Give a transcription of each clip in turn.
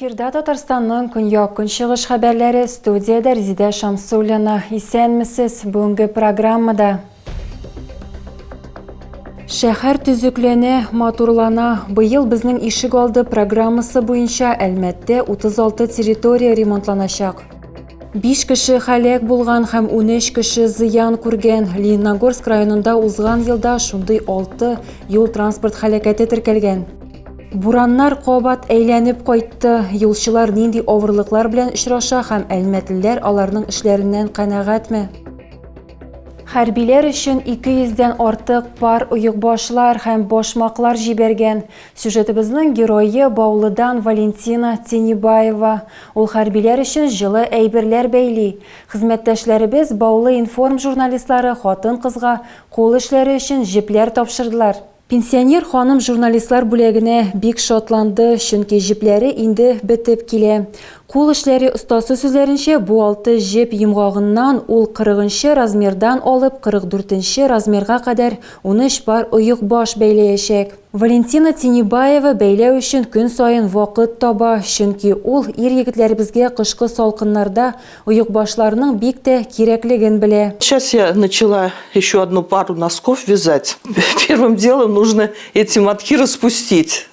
Эфирда Татарстанның көньяк-көнчыгыш хәбәрләре, студиядә Резидә Шамсуллина. Исәнмесез! Бүгенге программада Шәһәр төзекләнә, матурлана. Быел безнең ишек алды программасы буенча Әлмәттә 36 территория ремонтланачак. Биш кеше һәлак булган һәм 13 кеше зыян күргән. Лениногорск районында узган елда шундый 6 юл-транспорт һәлакәте теркәлгән. Бураннар кабат әйләнеп кайтты. Юлчылар нинди авырлыклар белән очраша һәм әлмәтлеләр аларның эшләреннән канәгатьме? Хәрбиләр өчен 200 дән артык пар оекбашлар һәм башмаклар җибәргән. Сюжетыбызның герое Баулыдан Валентина Тенебаева. Ул хәрбиләр өчен җылы әйберләр бәйли. Хезмәттәшләребез Баулы-информ журналистлары хатын-кызга кул эшләре өчен җепләр тапшырдылар. Пенсионер ханым журналистлар бүләгенә бик шатланды, чөнки җепләре инде бетеп килә. Кул эшләре остасы сүзләренчә, бу алты җеп йомгагыннан ул кырыгынчы размердан алып 44 нче размерга кадәр 13 пар оекбаш бәйләячәк. Валентина Тенебаева бәйләү өчен көн саен вакыт таба, чөнки ул ир-егетләребезгә кышкы салкыннарда оекбашларның бик тә кирәклеген белә. Сейчас я начала еще одну пару носков вязать. Первым делом нужно эти мотки распустить.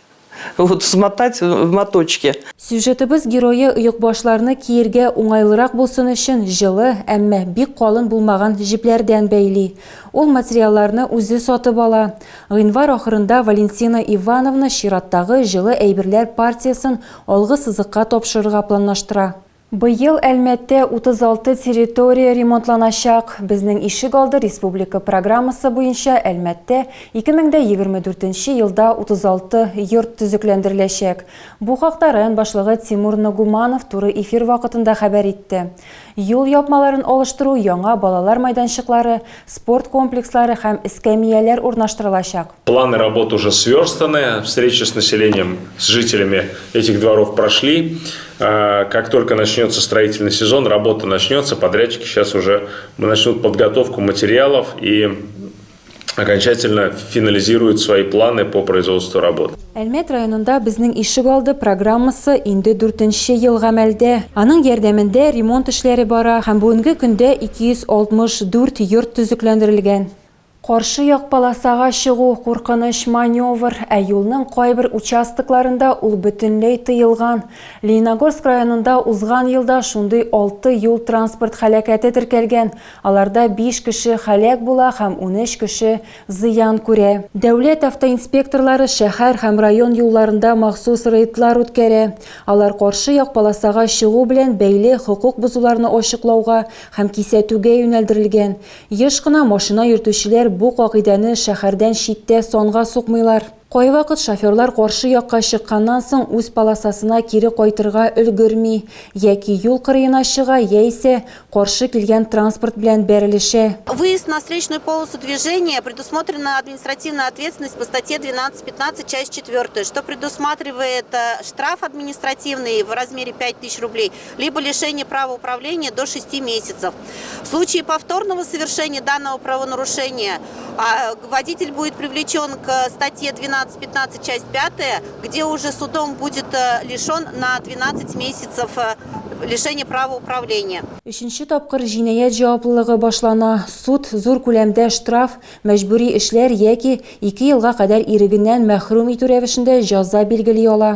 Вот, смотать в моточки. Сюжетыбыз герое оекбашларны киергә уңайлырак булсын өчен җылы, әмма бик калын булмаган җепләрдән бәйли. Ул материалларны үзе сатып ала. Гыйнвар ахырында Валентина Ивановна чираттагы җылы әйберләр партиясен алгы сызыкка тапшырырга планлаштыра. Быел Әлмәттә 36 территория ремонтланачак. Безнең ишек алды республика программасы буенча Әлмәттә 2024 елда 36 йорт төзекләндереләчәк. Бу хакта район башлыгы Тимур Нагуманов туры эфир вакытында хәбәр итте. Юл япмаларын алыштыру, яңа балалар майданчыклары, спорт комплекслары һәм эскәмияләр урнаштырылачак. Планы работ уже сверстаны, встречи с населением, с жителями этих дворов прошли. Как только начнется строительный сезон, работа начнется, подрядчики сейчас уже начнут подготовку материалов и окончательно финализируют свои планы по производству работ. Әлмәт районында Безнең ишек алды программасы инде дүртенче ел гамәлдә. Аның ярдәмендә ремонт эшләре бара һәм бүгенге көндә 264 йорт төзекләндерелгән. Каршы як полосага чыгу, куркыныч маневр, ә юлның кайбер участокларында ул бөтенләй тыелган. Лениногорск районында узган елда шундый алты юл-транспорт һәлакәте теркәлгән, аларда биш кеше һәлак була һәм 13 кеше зыян күрә. Дәүләт автоинспекторлары шәһәр һәм район юлларында махсус рейдлар үткәрә. Алар каршы як полосага чыгу белән бәйле хокук бозуларны ачыклауга һәм кисәтүгә юнәлдерелгән. Еш кына машина йөртүчеләр бу кагыйдәне шәһәрдән читтә санга сукмыйлар. Кайвакыт шоферлар каршы якка чыкканнан соң үз полосасына кире кайтырга өлгерми, яки юл кырыена чыга, яисә каршы килгән транспорт белән бәрелешә. Выезд на встречную полосу движения предусмотрена административная ответственность по статье 12.15, часть 4, что предусматривает штраф административный в размере 5000 рублей, либо лишение права управления до 6 месяцев. В случае повторного совершения данного правонарушения водитель будет привлечен к статье 12.15, часть 5, где уже судом будет лишен на 12 месяцев лишения права управления. Өченче тапкыр җинаять җаваплылыгы башлана. Суд зур күләмдә штраф, мәҗбүри эшләр яки 2 елга кадәр ирегеннән мәхрүм итү рәвешендә җәза билгели ала.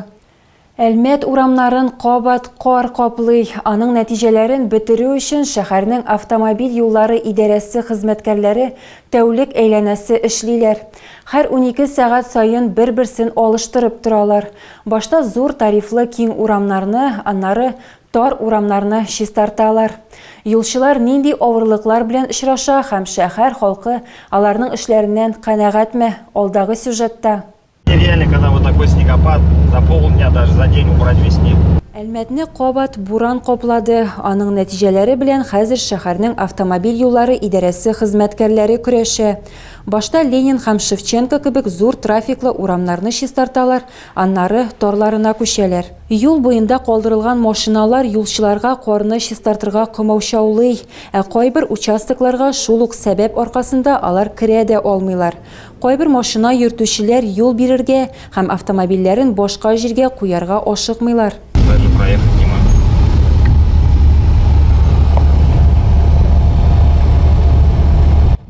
Әлмәт урамнарын кабат кар каплый. Аның нәтиҗәләрен бетерү өчен шәһәрнең автомобиль юллары идарәсе хезмәткәрләре тәүлек әйләнәсе эшлиләр. Һәр 12 сәгать саен бер-берсен алыштырып торалар. Башта зур тарифлы киң урамнарны, аннары тар урамнарны чистарталар. Юлчылар нинди авырлыклар белән очраша һәм шәһәр халкы аларның эшләреннән канәгатьме? Алдагы сюжетта. Реально, когда вот такой снегопад, за полдня, даже за день убрать весь снег. Әлмәтне кабат буран каплады. Аның нәтиҗәләре белән хәзер шәһәрнең автомобиль юллары идарәсе хезмәткәрләре көрәшә. Башта Ленин һәм Шевченко кебек зур трафиклы урамнарны чистарталар, аннары тарларына күчәләр. Юл буенда калдырылган машиналар юлчыларга карны чистартырга комаучаулый, ә кайбер участокларга шул ук сәбәп аркасында алар керә дә алмыйлар. Кайбер машина йөртүчеләр юл бирергә һәм автомобильләрен башка җиргә куярга ашыкмыйлар. Даже проехать не могу.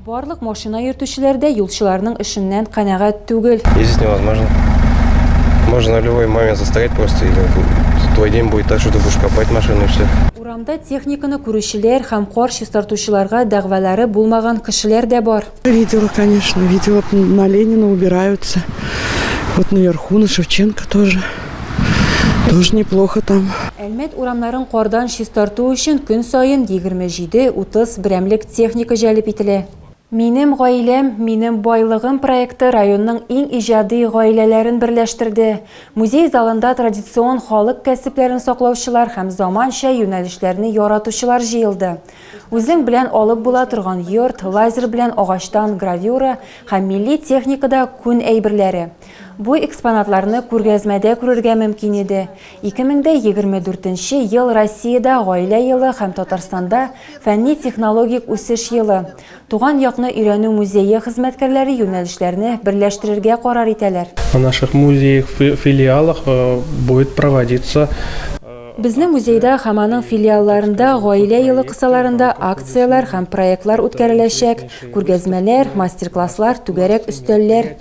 Барлык машина йөртүчеләр дә юлчыларның эшеннән канәгать түгел. Ездить невозможно. Можно на любой момент застрять просто, или твой день будет так, что ты будешь копать машину и все. Урамда техниканы күрүчеләр һәм кар чистартучыларга дәгъвалары булмаган кешеләр дә бар. Видела, конечно, видела, на Ленина убираются. Вот наверху, на Шевченко тоже. Тоже неплохо там. Әлмәт урамнарын кардан чистарту өчен көн саен 27-30 берәмлек техника җәлеп ителә. Минем гаиләм, минем байлыгым проекты районның иң иҗади гаиләләрен берләштерде. Музей залында традицион халык кәсепләрен саклаучылар һәм заманча юнәлешләрне яратучылар җыелды. Үзең белән алып була торган йорт, лазер белән агачтан гравюра һәм милли техникада күн әйберләре. Бу экспонатларны күргәзмәдә күрергә мөмкин иде. 2024 нче ел Россиядә Гаилә елы һәм Татарстанда Фәнни-технологик үсеш елы. Туган якны өйрәнү музее хезмәткәрләре юнәлешләрне берләштерергә карар итәләр. В наших музеях, филиалах будет проводиться Безнең музейда һәм аның филиалларында Гаилә елы кысаларында акцияләр һәм проектлар үткәреләчәк, күргәзмәләр, мастер-класслар, түгәрәк өстәлләр.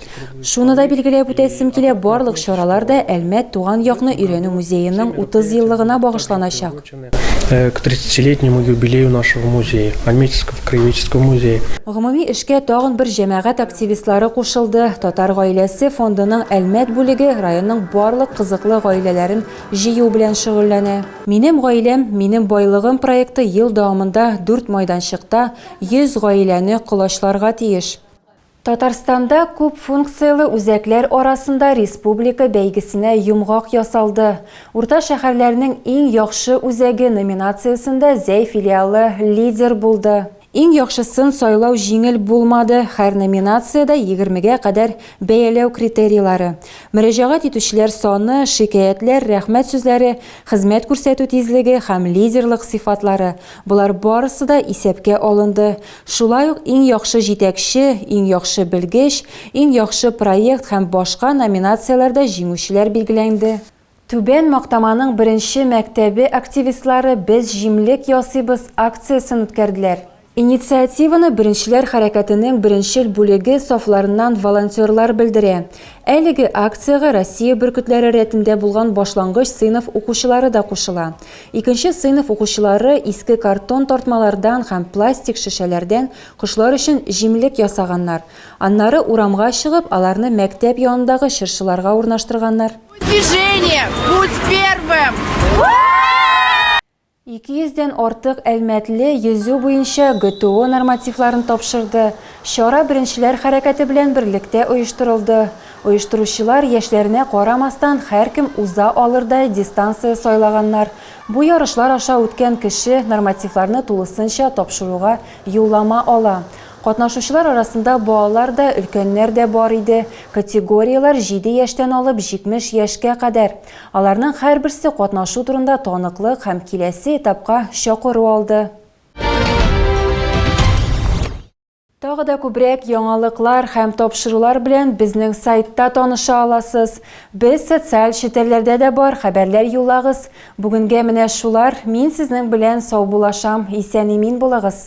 Шуны да билгеләп үтәсем килә, барлык чаралар да Әлмәт туган якны өйрәнү музееның 30 еллыгына багышланачак. Э, к 30-летнему юбилею нашего музея, Альметьевского краеведческого музея. Гомуми эшкә тагын бер җәмәгать активистлары кушылды. Татар гаиләсе фондының Әлмәт бүлеге районның барлык кызыклы гаиләләрен җыю белән шөгыльләнә. Минем гаиләм, минем байлыгым проекты ел дәвамында дүрт майданчыкта 100 гаиләне колачларга тиеш. Татарстанда күп функцияле үзәкләр арасында республика бәйгесенә йомгак ясалды. Урта шәһәрләрнең иң яхшы үзәге номинациясендә Зәй филиалы лидер булды. Иң яхшысын сайлау җиңел булмады, һәр номинациядә егермегә кадәр бәяләү критерийлары, мөрәҗәгать итүчеләр саны, шикаятьләр, рәхмәт сүзләре, хезмәт күрсәтү тизлеге һәм лидерлык сыйфатлары, болар барысы да исәпкә алынды. Шулай ук Иң яхшы җитәкче, Иң яхшы белгеч, Иң яхшы проект һәм башка номинацияләрдә җиңүчеләр билгеләнде. Түбән Мактаманың беренче мәктәбе активистлары Без җимлек ясыйбыз акциясен үткәрделәр. Инициативаны Беренчеләр хәрәкәтенең беренчел бүлеге сафларыннан волонтерлар белдерә. Әлеге акциягә Россия бөркетләре рәтендә булган башлангыч сыйныф укучылары да кушыла. Икенче сыйныф укучылары иске картон тартмалардан һәм пластик шешәләрдән кошлар өчен җимлек ясаганнар. Аннары урамга чыгып, аларны мәктәп янындагы чыршыларга урнаштырганнар. Движение! Будь первым! 200 дән артык әлмәтле йөзү буенча ГТО нормативларын тапшырды. Чара Беренчеләр хәрәкәте белән берлектә оештырылды. Оештыручылар яшьләренә карамастан, һәркем уза алырдай дистанция сайлаганнар. Бу ярышлар аша үткән кеше нормативларны тулысынча тапшыруга юллама ала. Катнашучылар арасында балалар да, өлкәннәр дә бар иде. Категорияләр җиде яшьтән алып 70 яшькә кадәр. Аларның һәрберсе катнашу турында таныклык һәм киләсе этапка чакыру алды. Тагы да күбрәк яңалыклар һәм тапшырулар белән безнең сайтта таныша аласыз. Без социаль челтәрләрдә дә бар, хәбәрләр юллагыз. Бүгенгә менә шулар. Мин сезнең белән саубуллашам. Исән-имин булыгыз!